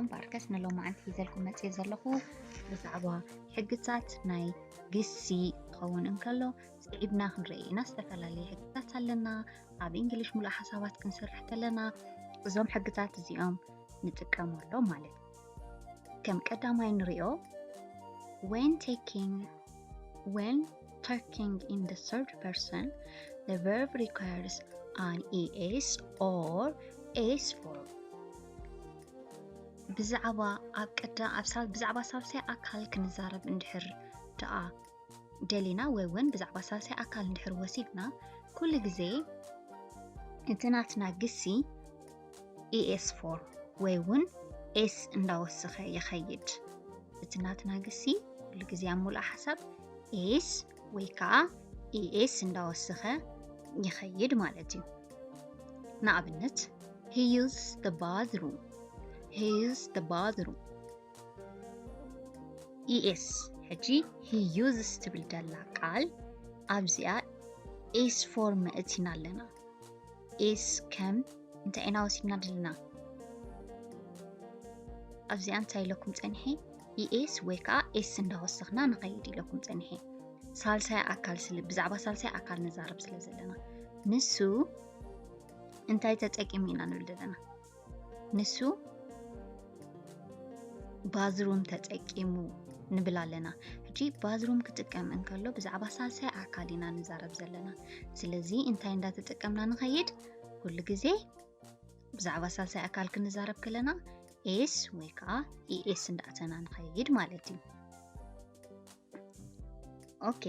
እምበኣርከስ ንሎማዓንቲ ሒዘልኩም መፅእ ዘለኹ ብዛዕባ ሕግታት ናይ ግሲ ክኸውን እንከሎ፣ ስዒብና ክንርኢ ኢና። ዝተፈላለየ ሕግታት ኣለና። ኣብ እንግሊሽ ሙሉእ ሓሳባት ክንሰርሕ ከለና እዞም ሕግታት እዚኦም ንጥቀመሎም ማለት እዩ። ከም ቀዳማይ ንሪኦ፣ when taking when talking in the third person, the verb requires an es or s form. ብዛዕባ ኣብ ቀዳ ኣብ ሳል ብዛዕባ ሳልሳይ ኣካል ክንዛረብ እንድሕር ደኣ ደሊና ወይ እውን ብዛዕባ ሳልሳይ ኣካል እንድሕር ወሲድና፣ ኩሉ ግዜ እቲ ናትና ግሲ es form ወይ እውን s እንዳወሰኸ ይኸይድ። እቲ ናትና ግሲ ኩሉ ግዜ ኣብ ሙሉእ ሓሳብ s ወይ ከዓ es እንዳወሰኸ ይኸይድ ማለት እዩ። ንኣብነት፣ he uses the bathroom፣ he uses the bathroom። es ሕጂ he uses ትብል ዘላ ቃል ኣብዚኣ s form እቲና ኣለና። s ከም እንታይ ኢና ወሲድና ዘለና? ኣብዚኣ እንታይ ኢለኩም ጸኒሐ? es ወይ ከዓ s እንዳወሰኽና ንኸይድ ኢለኩም ጸኒሐ። ሳልሳይ ኣካል ስለ ብዛዕባ ሳልሳይ ኣካል ንዛረብ ስለ ዘለና፣ ንሱ እንታይ ተጠቂሙ ኢና ንብል ዘለና? ንሱ ባዝሩም ተጠቂሙ ንብል ኣለና። ሕጂ ባዝሩም ክጥቀም እንከሎ ብዛዕባ ሳልሳይ ኣካል ኢና ንዛረብ ዘለና። ስለዚ እንታይ እንዳተጠቀምና ንኸይድ? ኩሉ ግዜ ብዛዕባ ሳልሳይ ኣካል ክንዛረብ ከለና s ወይ ከዓ es እንዳእተና ንኸይድ ማለት እዩ። ኦኬ፣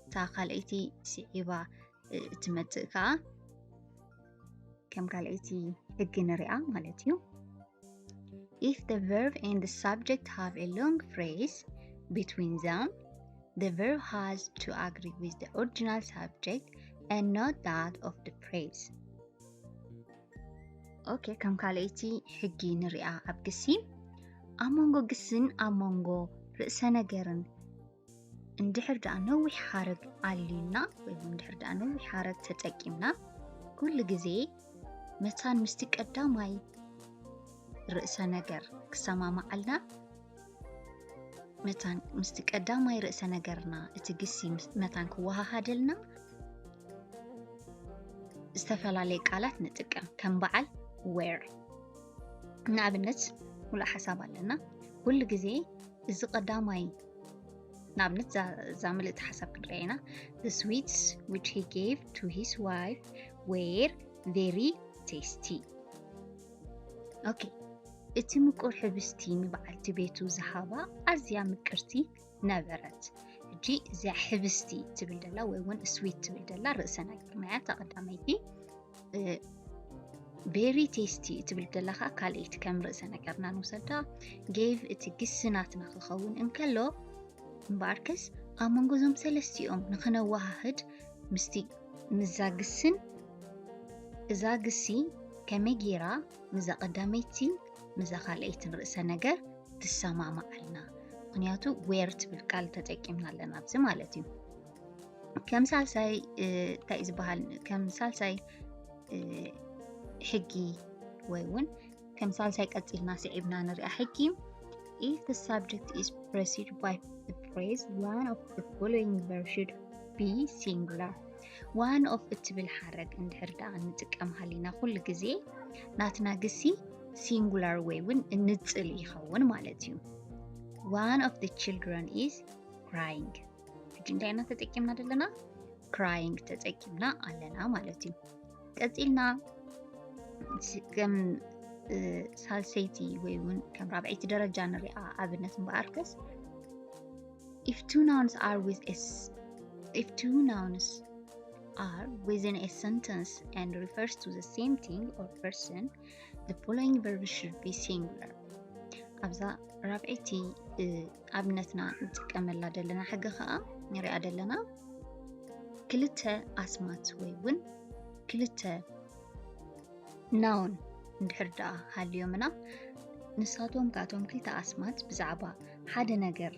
እታ ካልኣይቲ ስዒባ እትመጽእ ከዓ ከም ካልኣይቲ ሕጊ ንሪኣ ማለት እዩ። If the verb and the subject have a long phrase between them, the verb has to agree with the original subject and not that of the phrase. ኦኬ፣ ከም ካልኣይቲ ሕጊ ንሪኣ ኣብ ግሲ፣ ኣብ መንጎ ግስን ኣብ መንጎ ርእሰ ነገርን እንድሕር ደኣ ነዊሕ ሓረግ ኣልዩና ወይ እውን እንድሕር ደኣ ነዊሕ ሓረግ ተጠቂምና፣ ኩሉ ግዜ መታን ምስቲ ቀዳማይ ርእሰ ነገር ክሰማማዓልና፣ መታን ምስቲ ቀዳማይ ርእሰ ነገርና እቲ ግሲ ምስ- መታን ክወሃሃደልና ዝተፈላለየ ቃላት ንጥቀም። ከም በዓል where ንኣብነት ሙሉእ ሓሳብ ኣለና። ኩሉ ግዜ እዚ ቀዳማይ ንኣብነት እዛ- እዛ ምልእቲ ሓሳብ ክንሪኣ ኢና። The sweets which he gave to his wife were very tasty. ኦኬ፣ እቲ ምቁር ሕብስቲ ንበዓልቲ ቤቱ ዝሃባ ኣዝያ ምቅርቲ ነበረት። ሕጂ እዚኣ ሕብስቲ ትብል ደላ ወይ እውን ስዊት ትብል ደላ ርእሰ ነገር ናያ እታ ቀዳመይቲ very tasty ትብል ደላ ከዓ ካልኣይቲ ከም ርእሰ ነገርና ንውሰዳ። gave እቲ ግሲ ናትና ክኸውን እንከሎ እምበኣርከስ ኣብ መንጎ እዞም ሰለስቲኦም ንኽነወሃህድ ምስቲ ምዛ ግስን እዛ ግሲ ከመይ ጌራ ምዛ ቀዳመይቲ ምዛ ካልኣይትን ርእሰ ነገር ትሰማማዓልና? ምክንያቱ where ትብል ቃል ተጠቂምና ኣለና ኣብዚ ማለት እዩ። ከም ሳልሳይ እንታይ እዩ ዝበሃል? ከም ሳልሳይ ሕጊ ወይ እውን ከም ሳልሳይ ቀፂልና ስዒብና ንሪኣ ሕጊ if the subject is preceded by the phrase one of the following verb should be singular one of እትብል ሓረግ እንድሕር ደኣ እንጥቀም ሃሊና ኩሉ ግዜ ናትና ግሲ ሲንጉላር ወይ እውን እንጽል ይኸውን ማለት እዩ። One of the children is crying። ሕጂ እንታይ ኢና ተጠቂምና ዘለና? crying ተጠቂምና ኣለና ማለት እዩ። ቀፂልና ከም ሳልሰይቲ ወይ እውን ከም ራብዐይቲ ደረጃ ንሪኣ ኣብነት እምበኣርከስ if two nouns are with a s- if two nouns are within a sentence and refers to the same thing or person, the following verb should be singular. ኣብዛ ራብዐይቲ ኣብነትና ንጥቀመላ ዘለና ሕጊ ከዓ ንሪኣ ዘለና ክልተ ኣስማት ወይ እውን ክልተ noun እንድሕር ደኣ ሃልዮምና ንሳቶም ካቶም ክልተ ኣስማት ብዛዕባ ሓደ ነገር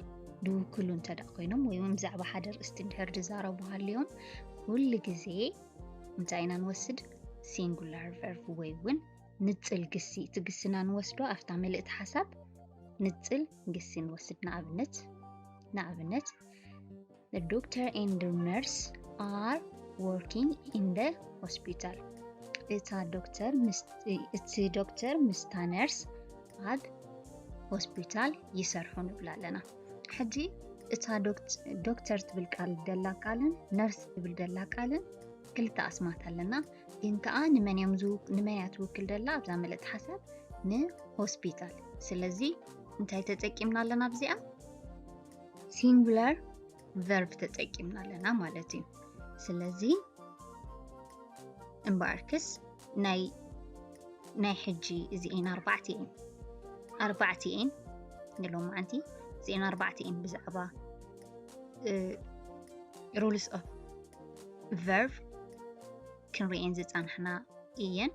ድውክሉ እንተ ደኣ ኮይኖም ወይ እውን ብዛዕባ ሓደ ርእስቲ እንድሕር ድዛረቡ ሃልዮም ኩሉ ግዜ እንታይ ኢና ንወስድ? ሲንጉላር ቨርብ ወይ እውን ንጽል ግሲ፣ እቲ ግስና ንወስዶ ኣብታ ምልእቲ ሓሳብ ንጽል ግሲ ንወስድ። ንኣብነት ንኣብነት the doctor and the nurse are working in the hospital። እታ ዶክተር እቲ ዶክተር ምስታ ነርስ ኣብ ሆስፒታል ይሰርሑ ንብላ ኣለና። ሕጂ እታ ዶክተር ትብል ቃል ደላ ቃልን ነርስ ትብል ደላ ቃልን ክልተ ኣስማት ኣለና። ግን ከኣ ንመን እዮም ንመን እያ ትውክል ደላ ኣብዛ ምልእቲ ሓሳብ ንሆስፒታል። ስለዚ እንታይ ተጠቂምና ኣለና ኣብዚኣ? ሲንጉላር ቨርብ ተጠቂምና ኣለና ማለት እዩ። ስለዚ እምበኣርክስ ናይ ናይ ሕጂ እዚኤን ኣርባዕቲኤን ኣርባዕቲኤን ንሎማዓንቲ እዚኤን ኣርባዕቲኤን ብዛዕባ rules of verb ክንርእየን ዝጸናሕና እየን።